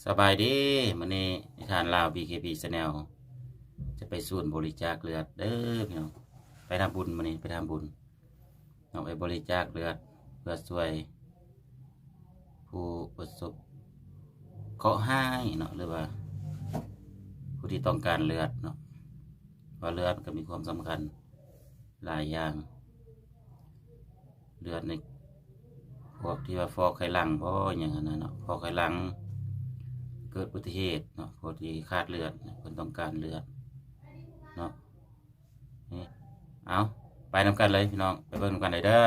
ສະບາຍດີ ມື້ນີ້ນິທານລາວ ບີ ເຄ ພີ ແຊນແນວ ຈະໄປສູນບໍລິຈາກເລືອດເດີພີ່ນ້ອງ. ໄປທຳບຸນ ມື້ນີ້ໄປທຳບຸນເນາະ, ໄປບໍລິຈາກເລືອດ ເພື່ອຊ່ວຍຜູ້ປະສົບເຄາະຮ້າຍເນາະ ຫຼືວ່າຜູ້ທີ່ຕ້ອງການເລືອດເນາະ, ເພາະວ່າເລືອດມັນກໍມີຄວາມສຳຄັນ ຫຼາຍຢ່າງ. ເລືອດໃນພວກທີ່ວ່າຟອໄຂຫຼັງບໍ ອີ່ຫຍັງຫັ້ນນະເນາະ, ຟອໄຂຫຼັງ ເກີດອຸບັດຕິເຫດເນາະ, ຜູ້ທີ່ຂາດເລືອດ ເພິ່ນຕ້ອງການເລືອດເນາະ. ນີ້ ເອົາ ໄປນຳກັນເລີຍພີ່ນ້ອງ, ໄປເບິ່ງນຳກັນເລີຍເດີ.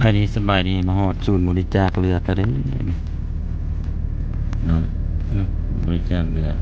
ສະບາຍດີ ສະບາຍດີ ມາຮອດສູນບໍລິຈາກເລືອດແລ້ວເດ້ເນາະ, ອືມ ບໍລິຈາກເລືອດ.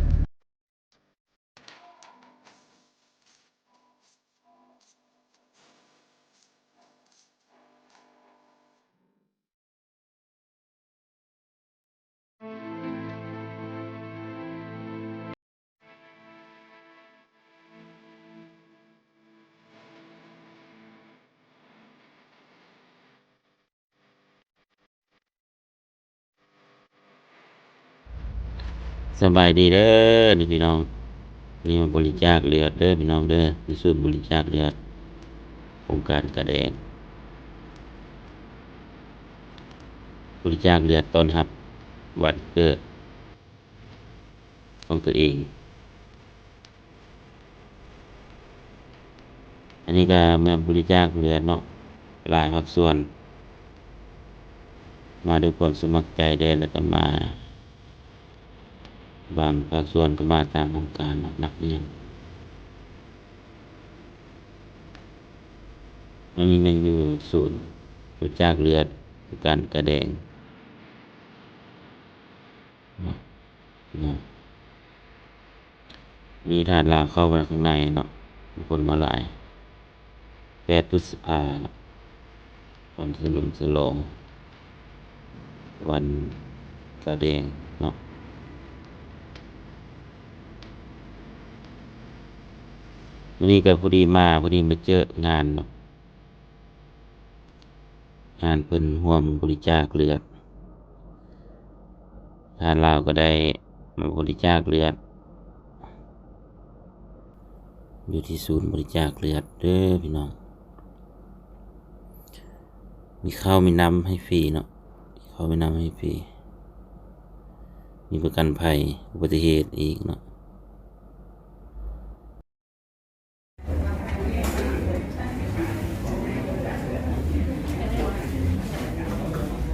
ສະບາຍດີເດີພີ່ນ້ອງ, ນີ້ມາບໍລິຈາກເລືອດເດີພີ່ນ້ອງເດີ, ຢູ່ສູນບໍລິຈາກເລືອດ ໂຄງການກະແດງ ບໍລິຈາກເລືອດຕ້ອນຮັບວັນເກີດຂອງຕົວເອງ. ອັນນີ້ກໍມາບໍລິຈາກເລືອດເນາະ, ຫຼາຍພາກສ່ວນມາດ້ວຍຄວາມສະໝັກໃຈເດ້ ແລ້ວກໍມາ ບາງພາກສ່ວນກໍມາຕາມໂຄງການເນາະ, ນັກຮຽນ. ອັນນີ້ແມ່ນຢູ່ສູນບໍລິຈາກເລືອດ ການກະແດງເນາະ. ເນາະ ມີທາດລາວເຂົ້າໄປຂ້າງໃນເນາະ, ຄົນມາຫຼາຍ ແປດພຶດສະພາເນາະ, ວັນສະເຫຼີມສະຫຼອງວັນກະແດງເນາະ. ມື້ນີ້ກໍພໍດີມາ, ພໍດີມາເຈີງານເນາະ. ງານເພິ່ນຮ່ວມບໍລິຈາກເລືອດ, ທາງລາວກໍໄດ້ມາບໍລິຈາກເລືອດ ຢູ່ທີ່ສູນບໍລິຈາກເລືອດເດີພີ່ນ້ອງ. ມີເຂົ້າມີນ້ຳໃຫ້ຟຣີເນາະ, ມີເຂົ້າມີນ້ຳໃຫ້ຟຣີ, ມີປະກັນໄພອຸບັດຕິເຫດອີກເນາະ.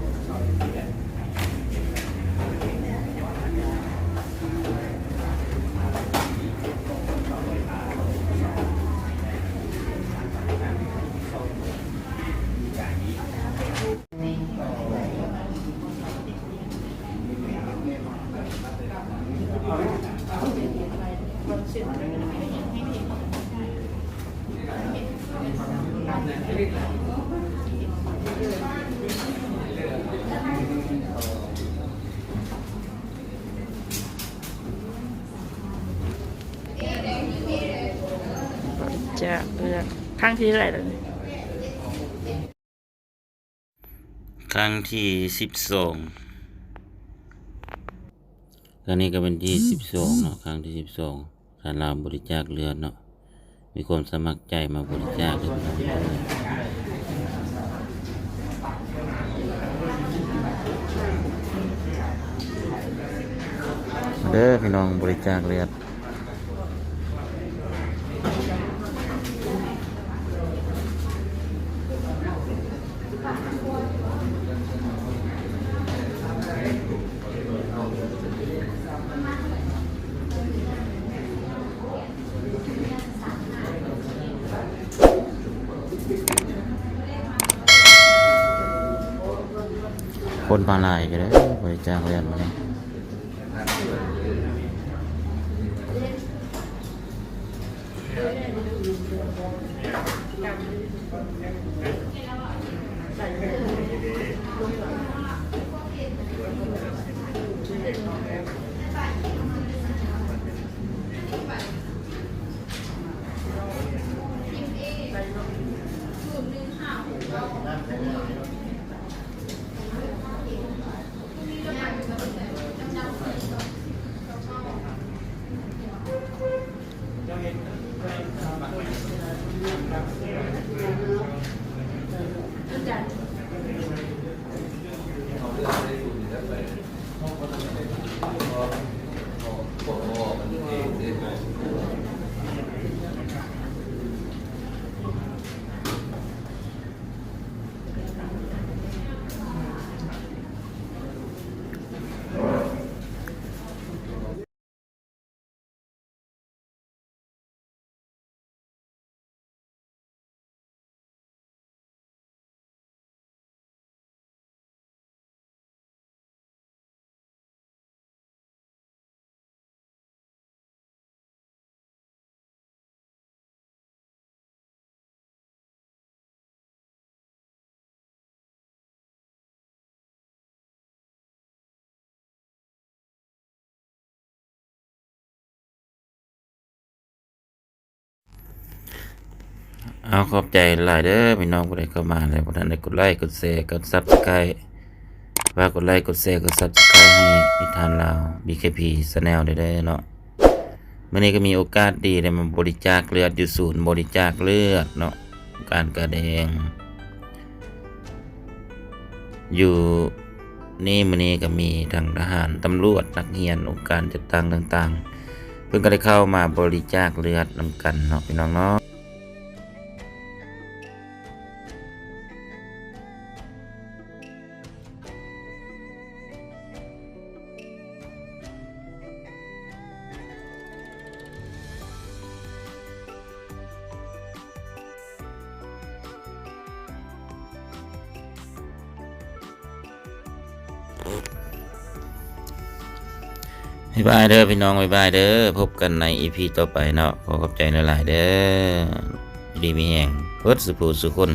ສະ ຈາກເລືອດຄັ້ງທີເທົ່າໃດແລ້ວນີ້? ຄັ້ງທີສິບສອງ. ຄັ້ງນີ້ກໍເປັນທີສິບສອງເນາະ, ຄັ້ງທີສິບສອງ ທ່ານລາວບໍລິຈາກເລືອດເນາະ, ມີຄວາມສະໝັກໃຈມາບໍລິຈາກເລີຍພີ່ນ້ອງ. ເດີພີ່ນ້ອງ, ບໍລິຈາກເລືອດ. ຄົນມາຫຼາຍຢູ່ເດ້ ບໍລິຈາກເລືອດມື້ນີ້. ເອົາ ຂອບໃຈຫຼາຍເດີພີ່ນ້ອງ ຜູ້ໃດເຂົ້າມາແລ້ວບໍ່ທັນໄດ້ກົດໄລ ກົດແຊ ກົດ Subscribe ຝາກກົດໄລ ກົດແຊ ກົດ Subscribe ໃຫ້ນິທານລາວ BKP Channel ເດີເນາະ. ມື້ນີ້ກໍມີໂອກາດດີໄດ້ມາບໍລິຈາກເລືອດຢູ່ສູນບໍລິຈາກເລືອດເນາະ ການກະແດງ ຢູ່ນີ້ ມື້ນີ້ກໍມີທັງທະຫານ, ຕຳຫຼວດ, ນັກຮຽນ, ອົງການຈັດຕັ້ງຕ່າງໆ ເພິ່ນກໍໄດ້ເຂົ້າມາບໍລິຈາກເລືອດນຳກັນເນາະ ພີ່ນ້ອງເນາະ. ບາຍບາຍເດີພີ່ນ້ອງ ບາຍບາຍເດີ ພົບກັນໃນອີພີຕໍ່ໄປເນາະ. ຂໍຂອບໃຈຫຼາຍໆເດີ ຢູ່ດີມີແຮງເບິດສູ່ຜູ້ສູ່ຄົນ.